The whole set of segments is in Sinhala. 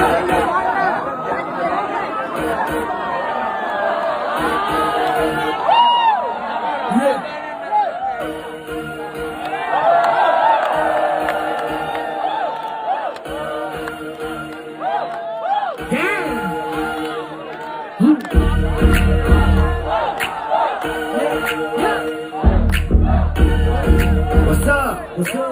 What's up? What's up?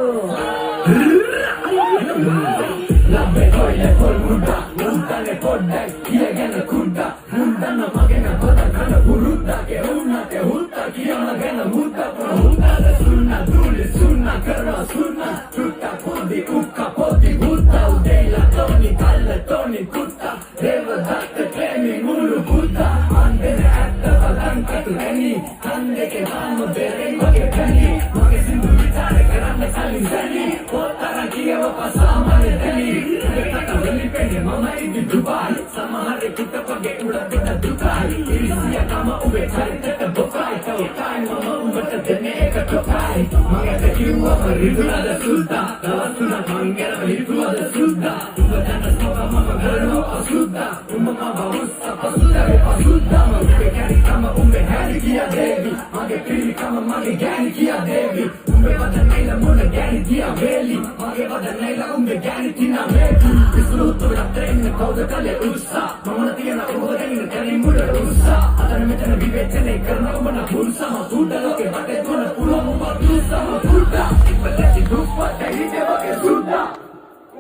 ලබ්බේ කොයිල පොල් මුඩා මුන්තනේ පොඩ්ඩක් කියගෙන කුඩා මුන්තන මගෙන පොත කන පුරුද්දා කෙවුනාට හුත්තා කියන ගැන මුත්තා පුරුද්දාද සුන්න දූලි සුන්න කරනවා සුන්න තුත්තා පොඩි උක්කා පොඩි බුත්තා උදේලා තෝනි කල්ල තෝනි කුත්තා දේවදත්ත ප්‍රේමි මුළු බුත්තා අන්දෙන ඇත්ත බලන් කටු ඇනි කන් දෙකේ වාම බෙරෙන් වගේ පැණි මගේ සින්දු විචාර කරන්න කලින් සැනි පොත් අරන් කියවපන් සාමාන්‍ය තැනි උඹේ කට වලින් පෙන්නේ මම ඉදි දුබායි සමහරෙකුට වගේ උඩ පොඩ දුකයි ඉරිසියා කම උඹේ චරිතෙට බොකයි තව ටයිම් මම උඹට දෙන්නේ එක ටොකයි මං ඇත්ත කිව්වම රිදුනද සුද්දා දවස් තුනක් මං ගැනම හිතුවද සුද්දා උඹ දන්න ස්මෝක මම කරනවා අසුද්දා උඹ මව උස්ස පසුදවේ පසුද්දා මම උඹේ කැරිකම උඹේ හැරි කියා දේවි මගේ පිරිකම මගේ ගෑණි කියා දේවි උඹේ වදන් නයිලා මොන ගෑණි දියා වේලි මගේ වදන් නයිලා උඹේ ගෑණි තිනා වේලි විසුරුත් ඔබට එන්න කවුද කලේ උස්සා මම තියෙන ඔබ දැනින තැනින් මුල උස්සා අතන මෙතන විවේචනය කරන ඔබ න පුරුසා මම සුඩ ලෝකේ වටේ දුවන පුළුවන් උඹ දුස්සා මම කුඩා ඉපදෙච්ච දුප්පත් හිතේ වගේ සුද්දා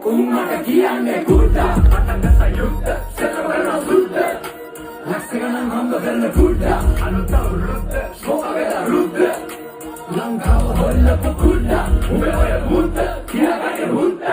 උන් මට කියන්නේ කුඩා පටන් ගත්ත යුද්ධ සෙල්ලම් කරන සුද්ද ලක්ෂ ගණන් හම්බ කරන කුඩා අලුත් අවුරුද්ද ශෝක වෙලා රුද්ද ලංකාව හොල්ලපු කුඩා උඹේ ඔය මුත්ත තියාගන්නේ හුත්ත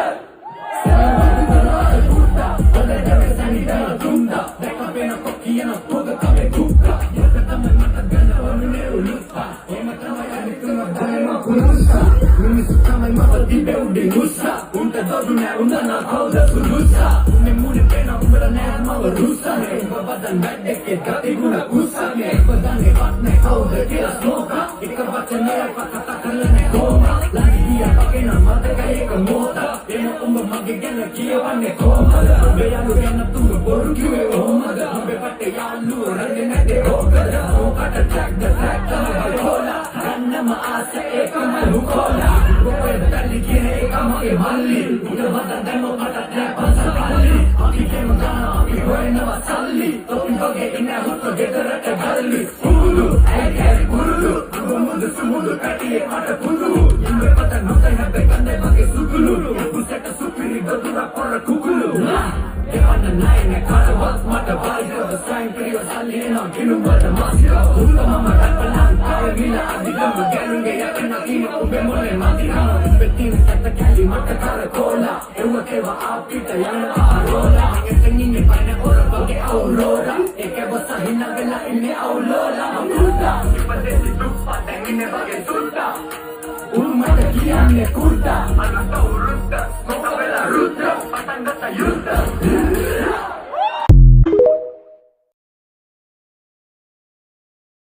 සෙල්ලම් කරන කුඩා හොඳ දවසනි දන තුන්දා දැක පේන කොකියන පොග කවේ කුක්කා යක තමයි මට ගන්න ඕනේ උලුප්පා එහෙම තමයි අනිත් තුන දැනෙන කුනුස්සා මිනිස්සු තමයි මව තිබේ උඩින් උස්සා උන්ට දොඩු නෑ උන්ද නා කවුද සුදුස්සා උන්නේ මූණේ පේන උඹලා නෑ මව රුස්සා මේ උඹ වදන් වැඩ එකේ ගති ගුණ කුස්සා මේ උඹ දන්නේ වත් නෑ කවුද කියලා ස්මෝකා එක වචනයක් කතා කරලා නෑ කොහොම ළඟ ගියා වගේ නම් මතකයි එක මොහොත එහෙම උඹ මගේ ගැන කියවන්නේ කොහමද උඹ යාළු ගැන තුඹ බොරු කිව්වේ කොහමද උඹේ පටේ යාළුවෝ රන්නේ නැත්තේ ඕකද ඕකට ට්‍රැක් ද ට්‍රැක් තමයි බෝලා ගන්නම ආස ඒකමයි හුකෝලා උඹ ඔය බැලි කියන එක මගේ මල්ලි උඩ වදන් දැම්ම මට නෑ පන්සල් පල්ලි අපි ගෙම ගන්න අපි හොයනවා සල්ලි තොපි වගේ ඉන්න හුත්ත ගෙදරට ගල්ලි කුරුළු ඇයි ඇයි කුරුළු උඹ මුදු සුමුදු පැටියේ මට කුඩු උඹේ වදන් හොඳයි හැබැයි ගඳයි මගේ සුකුළු උඹ සැට සුපිරි ගොදුර පොර කුකුළු දෙවන්න නෑ නෑ කාටවත් මට බාහිරව ස්වයංක්‍රීය සල්ලි එනවා ගිනුම් වලට මාසිකව උඹ මම රැප ලංකාවේ මිල අධිකම ගැනුම්ගේ යකන තියෙන උඹේ මොලේ මදිකම උඹේ තියෙන තත්ත කැලි මට කර කෝලා එව්ව කෙව අපිට යන ආරෝලා මං එතන ඉන්නේ පයින් ඔර වගේ අවුරෝරා ඒක බොස හිනා වෙලා ඉන්නේ අවුලෝලා මං කුඩා ඉපදෙච්ච දුප්පත් දැන් ඉන්නේ වගේ සුද්දා උන් මට කියන්නේ කුඩා අලුත්